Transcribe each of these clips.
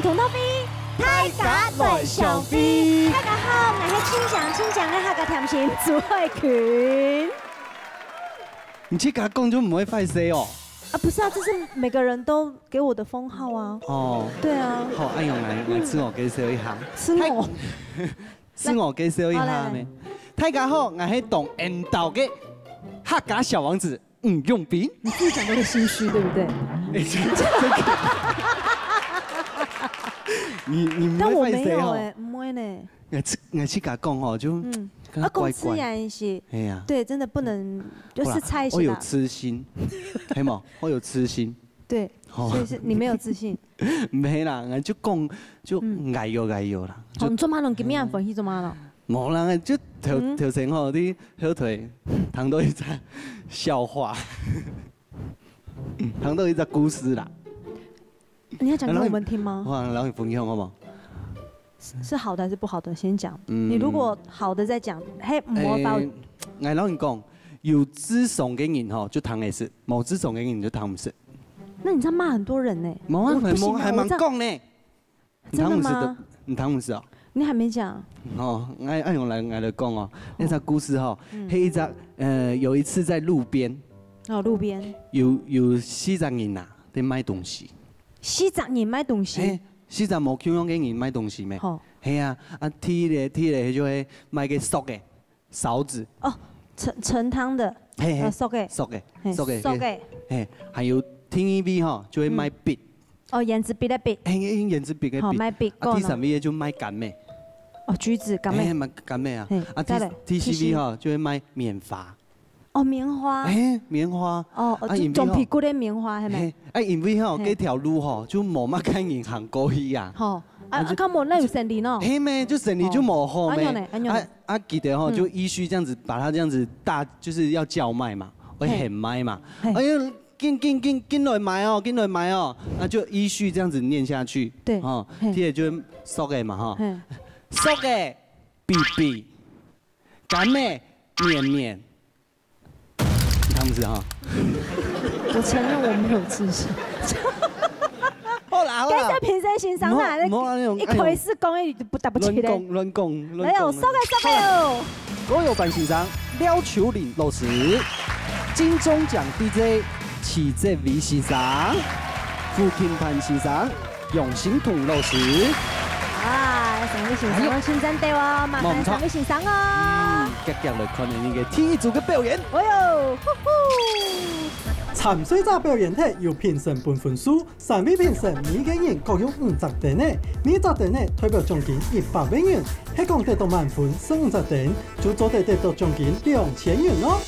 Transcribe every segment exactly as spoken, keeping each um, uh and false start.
同到飛，大家來相飛。大家好，𠊎係清香清香个客家甜心朱海群。你自家講就毋會壞勢哦。啊，不是啊，這是每個人都給我的封號啊。哦。對啊。好，恁樣來，來自我介紹一下。自我。自我介紹一下咩？好，來，來。大家好，𠊎係當緣投个客家小王子。 嗯，用筆。你自己講都會心虛，對不對？哎，這，這個，你，你毋會壞勢吼。但我沒有欸，毋會呢。𠊎自，𠊎自家講吼，就，嗯，剛剛怪怪。要講自然一些。哎呀。對，真的不能，就好啦，是差一些啦。愛有自信，係無？愛有自信。對，哦。所以是你沒有自信。毋係啦，𠊎就講，就嗯。哎喲，哎喲啦，就哦，你做麼个今日歡喜做麼个？ 無啦，就頭，嗯。頭先吼，你後台聽到一隻笑話，聽到一隻故事啦。你要講給我們聽嗎？我，我來分享好無？是，是好的還是不好的？先講。嗯。你如果好的再講，嘿，無法。欸，𠊎摎你講，有智商个人吼，就聽會識；無智商个人就聽毋識。那你這樣罵很多人呢。無啊，我不行啊，還無，還吂講呢。我這樣 你聽毋識的，真的嗎？你聽毋識啊？你還沒講。哦，𠊎，𠊎用來，𠊎來講哦，哦。那隻故事吼，嗯。係一隻，呃，有一次在路邊，哦，路邊。有，有四隻人啊，在賣東西。四隻人賣東西？嘿，四隻無共樣个人賣東西咩？好。係啊，啊，第一个，第一个就係賣个索个， 勺子。哦，盛，盛湯的，嘿，嘿，呃，索个。索个，嘿，索个，索个。嘿，還有第二位吼，就會賣筆。嗯。哦，原子筆个筆。嘿，嘿，原子筆个筆。好，賣筆，啊，過呢？第三位就賣柑仔。哦，橘子，柑仔。嘿，賣柑仔啊。嘿，啊，第，再來，第四位吼，第四。就會賣棉花。哦，棉花。嘿，棉花。哦，哦，啊，就，因為吼，種皮骨个棉花，係無？嘿，啊，因為吼，嘿。該條路吼，就無麼个人行過去啊。好，啊，啊，就，啊，較無，該有生理呢。嘿咩，就生理就無好咩。哦，恁樣呢，恁樣呢。啊， 啊，記得吼，嗯。就依序這樣子，把它這樣子大，就是要叫賣嘛，會喊賣嘛。嘿。哎喲，緊，緊，緊，緊來買哦，緊來買哦，那就依序這樣子念下去。對。哦，嘿。第一个就係索个嘛，哈。嘿。索个，比比，柑仔，綿綿。你聽毋識哈？我承認我沒有自信。好啦，好啦。該係評審先生啦，無，無恁樣，一開始講个就不答不起咧。亂講，亂講，亂講。哎喲，索个，索个哦。歌謠班先生廖秋玲老師，金鐘獎D J徐哲偉先生，胡金潘先生，楊新彤老師。啊，三位先生，哎喲。攏盡讚个哦，麻煩三位先生哦。嗯，遽遽來看你个第一組个表演。哎喲，呼呼。參賽者表演忒，由評審分分數， 三位評審每個人各有五隻燈仔，每隻燈仔代表獎金一百個銀，係講得到滿分十五隻燈，就做得得到獎金兩千銀哦。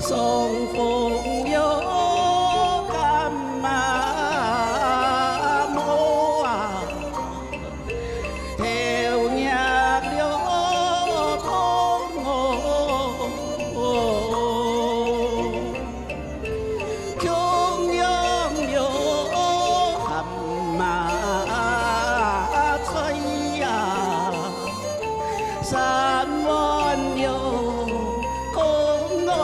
送风了柑仔毛啊，头热了痛哦，穷养了蛤蟆菜呀。 三碗了空哦。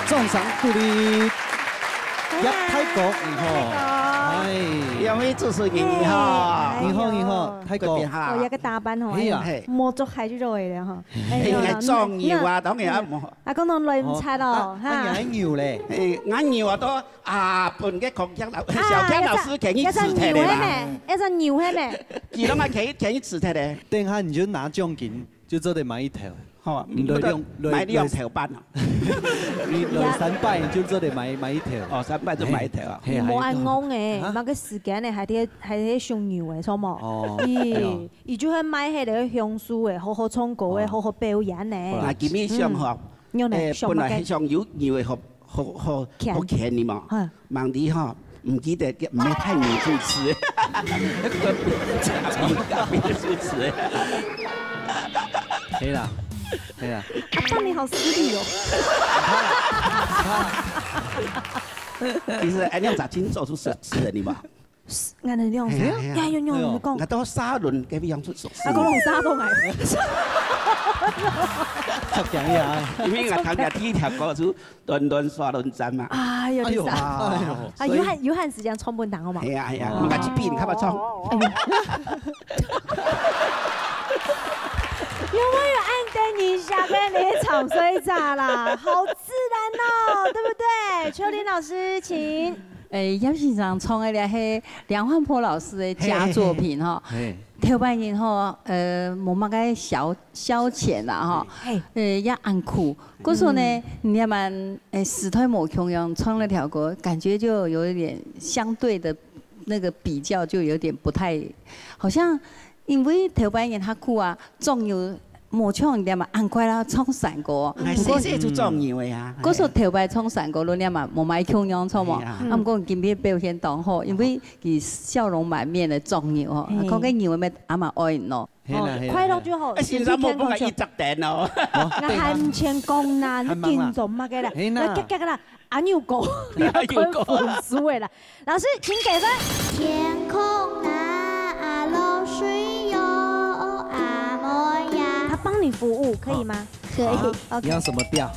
掌聲鼓勵，葉大哥，你好。哎。兩位主持人，你好。你好，你好，大哥。特別好。哦，這個打扮吼，係啊。哎，摸足下就做个了吼。哎，應該裝牛啊，當然啊，摸。 啊，講到來毋出哦，哦，啊，哈。啊，你還牛咧？哎，𠊎牛啊，都啊，分个孔雀老，啊，小強老師給你辭退的啦。一隻牛係咩？一隻牛係咩？佢攏還給，給你辭退的。等下你就拿獎金，就做得買一頭。好啊，你來兩，嗯，買兩頭半啊。你來三擺，你就做得買，買一頭。哦，三擺就買一頭啊。嘿，無恁戇誒，啊？麼个時間呢，還在，還在想牛誒，著無？哦，咦，對哦。佢就會買迄個香酥誒，好好唱歌誒，好。好好表演呢。好啦。那今日上學，嗯。 有呢，誒，上麼个？本來係想有，有个好，好，好，好看的嘛。嗯。問題吼，毋記得，毋係太牛主持。嘉賓主持。係啦，係啦。啊，爸，你好失禮哦。其實，哎，恁樣子真做出事，事的你嘛。 恁樣樣子，係啊，係啊。呀，有有有講。哎喲，𠊎到沙崙該邊出熟事。啊，講到沙東來。著驚呀。因為𠊎頭先第一條歌就短短沙崙站嘛。哎喲，哎喲，第三。哎喲，啊，所以有限，有限時間充分談好嗎？係啊，係啊，哦。你看這邊，你看嘛，唱。哎喲。有沒有按等一下跟你唱睡着啦？好自然哦，對不對？秋玲老師，請。 誒，葉先生唱个這係梁煥波老師个佳作品吼。嘿，嘿，嘿。嘿。頭擺人吼，呃，無麼个消，消遣啦吼。嘿。呃，也恁苦。故所呢，嗯。你還蠻，誒，時代無共樣，唱那條歌，感覺就有一點相對的那個比較，就有點不太，好像因為頭擺人較苦啊，種有 無像人家嘛，恁快啦，唱山歌。𠊎細細就做牛个啊。嗯。故所頭擺唱山歌，人家嘛，無麼共樣唱嘛。哎呀。啊，毋過今日表現當好，因為佢笑容滿面个做牛吼，嘿。啊，講个牛个咩，阿媽愛喏。係啦，哦，係啦，快樂就好，係啦。哎，先生，身體健康就好。無分𠊎一隻燈哦。哦，對啊。𠊎還毋曾講啦，你緊做麼个啦？還吂啦。係啦。來，結結啦，阿牛哥，阿牛哥。你要分分數个啦。 老師，請給分。天空那落水喲，阿妹呀。他幫你服務，可以嗎？好。可以。好，OK。你要什麼調？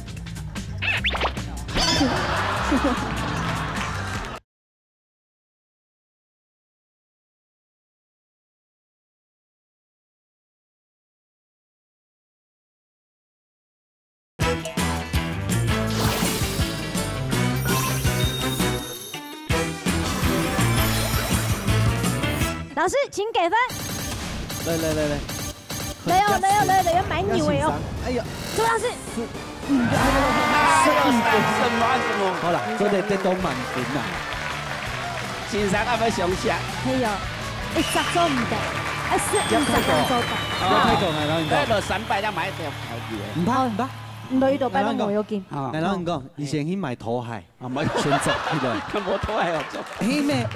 老師，請給分。來，來，來，來。來哦，來哦，來哦，來哦，要買牛的哦。要欣賞。哎呀。朱老師。是，嗯，哎呦，什麼，什麼，什麼？好啦，做得得到滿分啦。欣賞，愛不要想一下？哎呦，一隻做毋得，啊，十五隻敢做得。要太多，要太多，來，然後你到。哎，落三擺，要買一條。 毋怕，毋怕。毋對，伊就擺到無要緊。啊。來，然後你講，你先去買拖鞋，啊，買。先走，對不對？無拖鞋好做。嘿咩？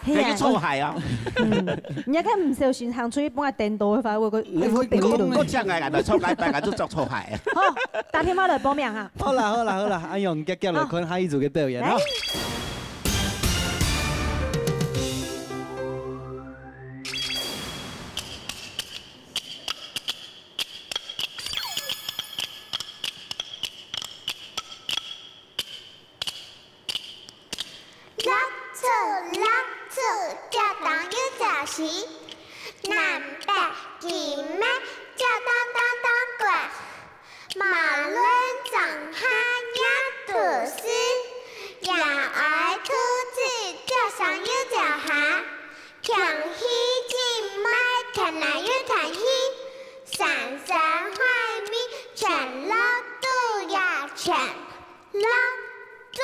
嘿啊。你去搓鞋啊？嗯，你要看毋小心行出去，分人顛倒个話，我，我，我，我，我，我，我，我，我，我，好，打電話來報名啊。好啦，好啦，好啦，恁樣，遽遽來看下一組个表演，好。來。 綠草綠草，隻東有隻西，南北金馬，隻東東東過。馬崙庄下野都市，野外兔子，隻上有隻下。 天氣真歹，天南又天去，山山海味，全落肚也全落肚。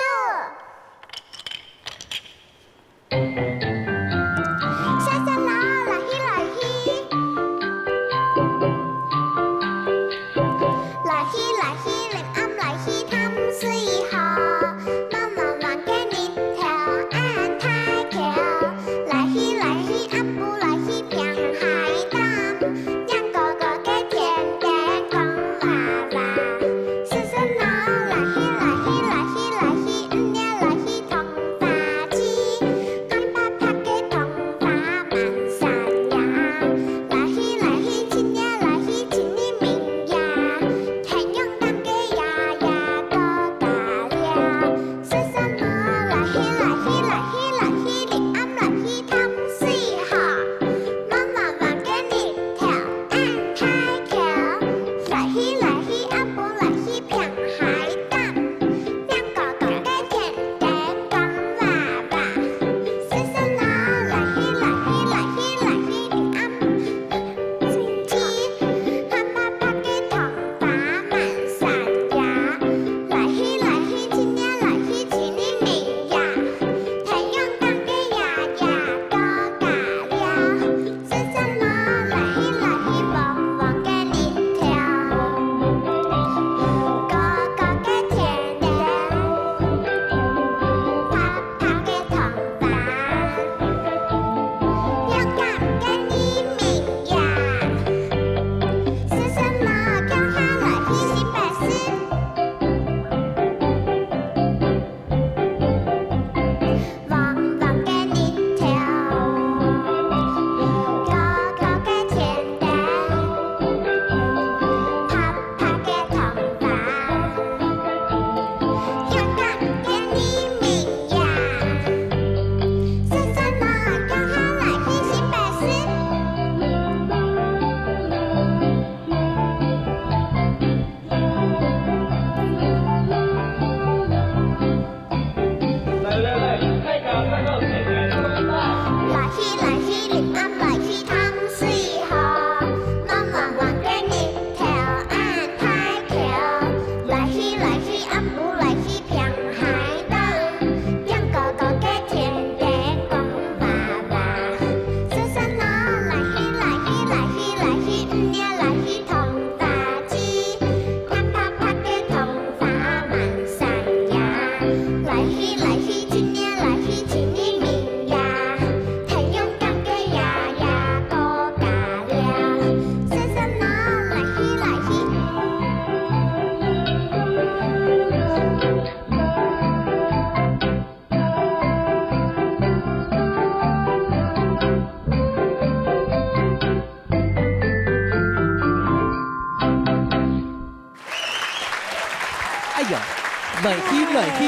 來去，來去，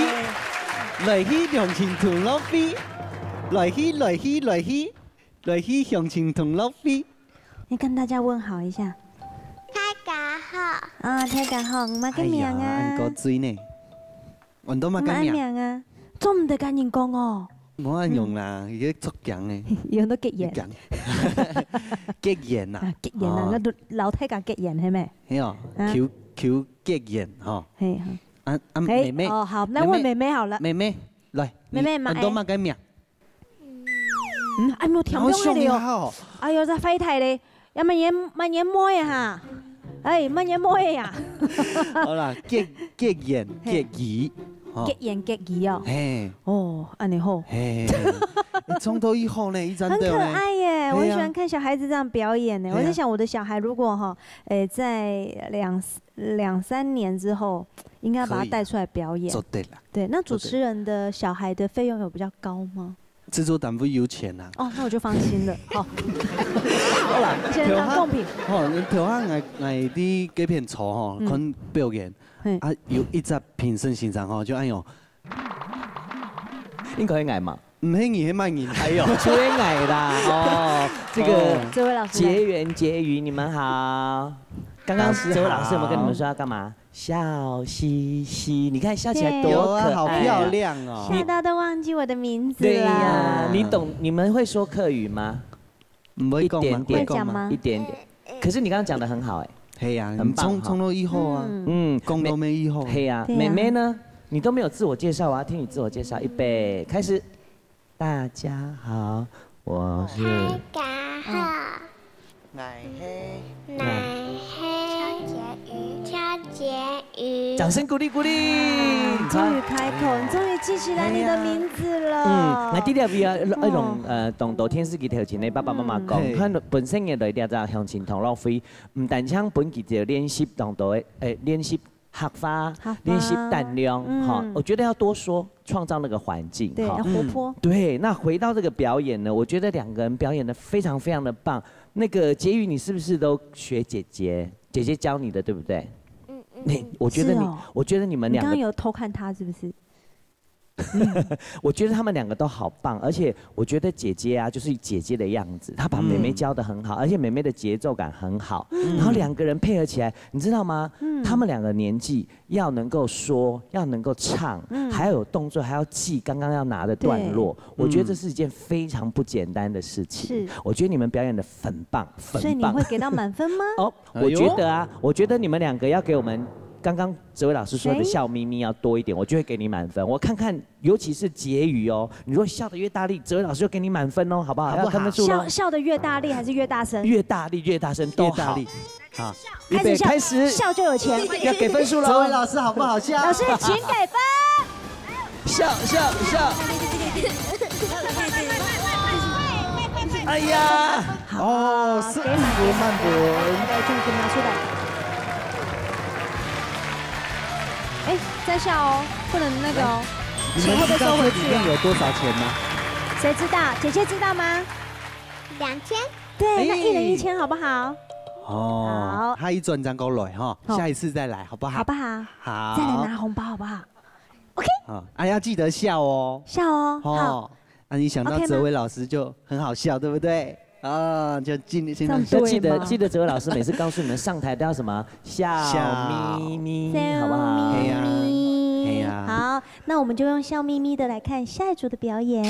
來去鄉親同樂會，來去，來去，來去，來去鄉親同樂會。你跟大家問好一下。大家好。啊，大家好，你麼个名啊？哎呀，恁古錐呢。恁多麼个名？你麼个名啊？做毋得跟人講哦。無恁樣啦，佢个出鏡呢。有很多結緣。結緣。結緣啊。啊，結緣啊，哦。那就老太家結緣，係咩？係哦，啊。求，求結緣吼。係，好。啊，啊，嘿，妹妹。哦，好，那問妹妹。妹妹好了。妹妹，來，妹妹，你，恁多麼个名？嗯，哎，無聽懂个了。然後凶一下哦。哎喲，這壞態咧。要麼年，麼年妹个哈？哎，麼年妹个呀？好啦，結，結緣，嘿。結義，吼。結緣，結義哦。嘿。哦，恁呢好。嘿，你從頭以後呢，一直都呢。很可愛耶，我很喜歡看小孩子這樣表演呢。嘿啊。我在想，我的小孩如果哈，誒，在兩，兩三年之後，應該把他帶出來表演。可以。做得啦。對，那主持人的小孩的費用有比較高嗎？製作單位有錢啊。哦，那我就放心了。好。好啦，先讓他公平。頭下，吼，頭下𠊎，𠊎在該片坐吼，嗯。看表演，嘿。啊，有一隻評審先生吼，就恁樣，應該係𠊎嘛。毋係你，係麼人？哎喲，就係𠊎啦，哦，這個哦。哲維老師來。結緣結義，你們好。剛剛哲維老師有沒有跟你們說要幹嘛？笑嘻嘻，你看笑起來多可愛啊。有啊，好漂亮哦。嚇到都忘記我的名字了。對呀，你懂，你們會說客語嗎？毋會講嗎？一點點。會講嗎？一點點。可是你剛剛講得很好哎。係啊，很棒哈。你從，從頭以後啊，嗯。嗯，講到尾以後。係啊，對啊。妹妹呢？你都沒有自我介紹，我要聽你自我介紹。預備，開始。大家好，我是大家好。嗯。 𠊎係，𠊎係蔡婕妤，蔡婕妤。掌聲鼓勵鼓勵。嗯，終於開口，你終於記起來你的名字了。嗯，𠊎知這位啊，哦。那種，呃，當多電視機頭前个爸爸媽媽講，嗯。佢本身也來這隻鄉親同樂會，毋單淨分佢自己練習當多个，誒，練習客話，客話。練習膽量，嗯。哈，我覺得要多說，創造那個環境，對，哈。要活潑。嗯。對，那回到這個表演呢，我覺得兩個人表演得非常非常的棒。那個婕妤，你是不是都學姐姐？姐姐教你的，對不對？嗯，嗯，你，嗯。我覺得你，是哦。我覺得你們兩個，你剛剛有偷看她是不是？我覺得他們兩個都好棒，而且我覺得姐姐啊，就是姐姐的樣子，她把妹妹教得很好，嗯。而且妹妹的節奏感很好，嗯。然後兩個人配合起來，你知道嗎？嗯。他們兩個年紀要能夠說，要能夠唱，嗯。還要有動作，還要記剛剛要拿的段落，對。我覺得這是一件非常不簡單的事情。是。我覺得你們表演得很棒，很棒。所以你會給到滿分嗎？哦， 我覺得啊，哎喲。我覺得你們兩個要給我們剛剛哲維老師說的誰？笑眯眯要多一點，我就會給你滿分。我看看，尤其是婕妤哦，你如果笑得越大力，哲維老師就給你滿分哦，好不好？好不好？要看得出咯。笑，笑得越大力還是越大聲？越大力，越大聲都好。越大力。好，預備，開始笑。開始。笑就有錢。要給分數咯。哲維老師好不好笑？老師，請給分。 笑，笑，笑。哎呀，好，哦，是給滿分。滿分，滿分。來，這樣子拿出來。哎，再笑哦，不能那個哦，來，錢會被收回去哦。你們知道這裡面有多少錢嗎？誰知道？姐姐知道嗎？兩千。對，那一人一千，哎。好不好？哦，好。他一轉正過來哈，好。下一次再來，好不好？好不好？好。再來拿紅包，好不好？ OK。好，啊，要記得笑哦。笑哦，哦，好。啊，你想到OK嗎？哲維老師就很好笑，對不對？啊，就盡，現在這樣對嗎？要記得，記得哲維老師每次告訴你們上台都要什麼？笑笑。眯眯，好不好？笑眯眯。係啊。係啊。好，那我們就用笑眯眯的來看下一組的表演。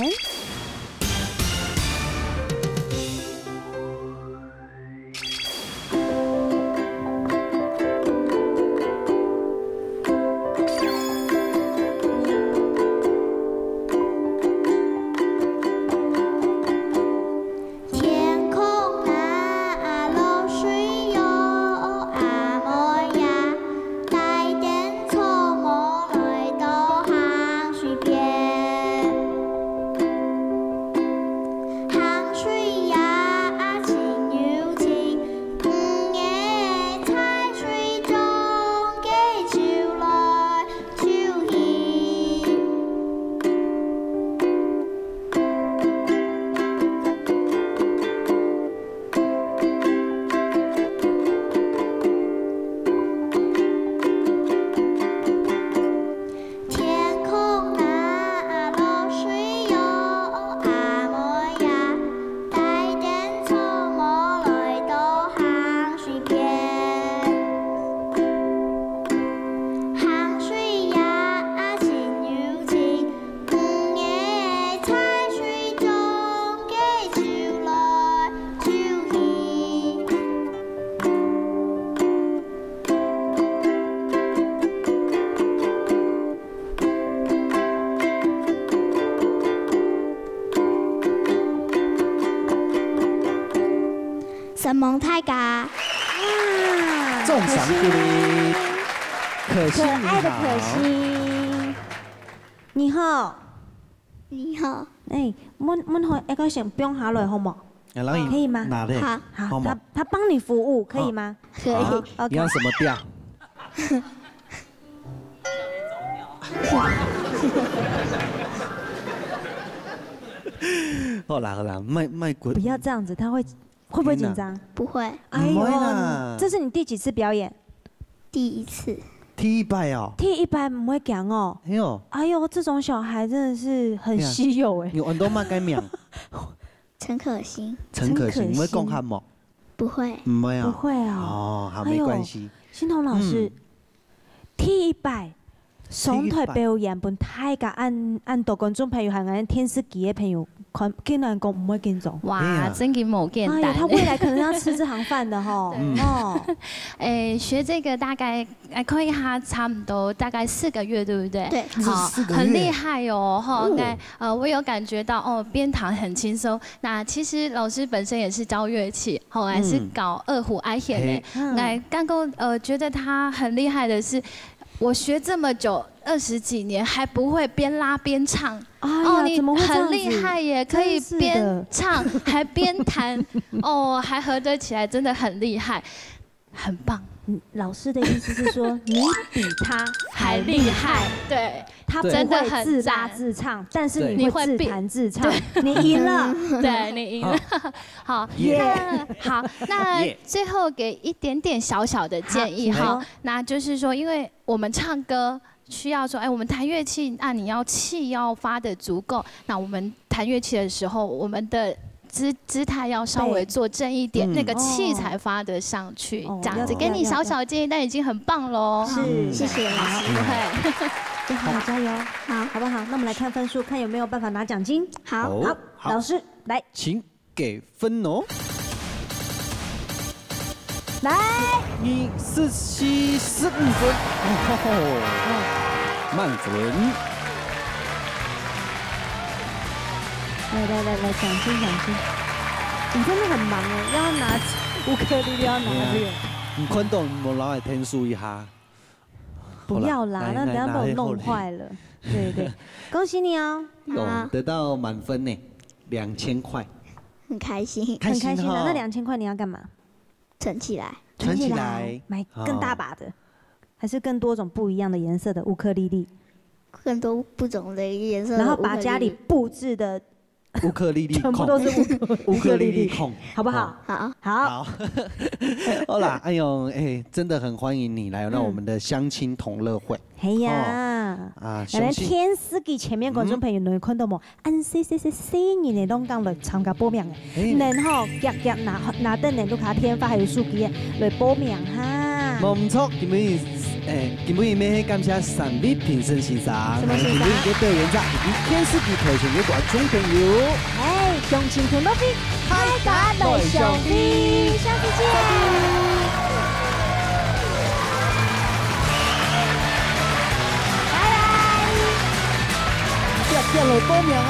承蒙大家。啊，掌聲鼓勵。可心，可心，可愛的可心。你好。你好。哎，問，問好，一个先放下來好無？哎，让你可以吗？拿嘞，好。好，好吗？他，他帮你服务，可以吗？好。可以。好，OK。你要什么调？好啦，好啦，卖，卖滚。不要这样子，他会，会不会紧张？天哪。不会。哎呦，不会啦。这是你第几次表演？第一次。第一摆哦。第一摆不会讲哦。哎呦。哎呦，这种小孩真的是很稀有哎。你安到么个名？陈可心。陈可心，陈可心。你会讲客吗？不会。不会啊。不会啊。哦，好，哎呦，没关系。欣彤老师，嗯。第一摆上台表演，分大家恁，恁多观众朋友，还有电视机个朋友看，竟然讲不会紧张。哇，哎呀。真个无简单。哎呀，他未来可能要吃这行饭的吼。对。哦。哎，学这个大概，哎，看一下，差不多大概四个月，对不对？对。好，四个月。很厉害哦，吼，哦。那，呃，我有感觉到，哦，边弹很轻松。那其实老师本身也是教乐器，吼，还是嗯。搞二胡、阿弦的。嘿。嗯。那刚刚，呃，觉得他很厉害的是，我学这么久，二十几年还不会边拉边唱。哎呀，哦，你怎么会这样子？很厉害耶，可以边唱还边弹，真是的。哦，还合得起来，真的很厉害，很棒。嗯，老师的意思是说，你比他还厉害。还厉害，对。他不会自拉自唱，真的很赞。但是你会自弹自唱，对。你会比，你赢了。对，你赢了。好。好，耶。那，好，那耶。最后给一点点小小的建议哈，好，请说。那就是说，因为我们唱歌需要说，哎，我们弹乐器，那你要气要发得足够，那我们弹乐器的时候，我们的姿，姿态要稍微对。做正一点，嗯。那个气才发得上去，哦。这样子。要，给你小小建议，要，要。但已经很棒喽。是。嗯。谢谢老师。不会。要好好加油，好。好不好？那我们来看分数，看有没有办法拿奖金。好。好，好，好。老师，来。请 给分哦。来。二十四、十五分。哦，满分。来，来，来，来，掌声，掌声。你真的很忙哎，要拿乌克丽丽，要拿这个。对啊。你看到你无拿来听数一下？不要啦，好啦，那等下被我弄坏了。来，来，来，好嘞。对，对。恭喜你哦。有，啊。得到满分呢。 两千块。很开心。开心哈。很开心啊，那两千块你要干嘛？存起来。存起来。存起来，买更大把的，哦。还是更多种不一样的颜色的乌克丽丽？更多不同的颜色的乌克丽丽。然后把家里布置的乌克丽丽控。全部都是乌克，乌克丽丽控。乌克丽丽控。好不好？好。好。好。好啦，哎呦，哎，真的很欢迎你来到我们的乡亲同乐会。嗯。嘿呀。哦，啊，来，来，相信电视机前面观众朋友，嗯。你看到无？ 恁細細細細人仔攏敢來參加報名个，哎。然後遽遽拿，拿等等屋下電話還有手機仔來報名哈。無毋著，今晡日，哎，今晡日乜係感謝三位評審先生，什麼先生？還有今晡日个表演者，以及電視機台前个觀眾朋友。哎，鄉親同樂會，大家來相會，下次見。拜拜。遽遽來報名啊！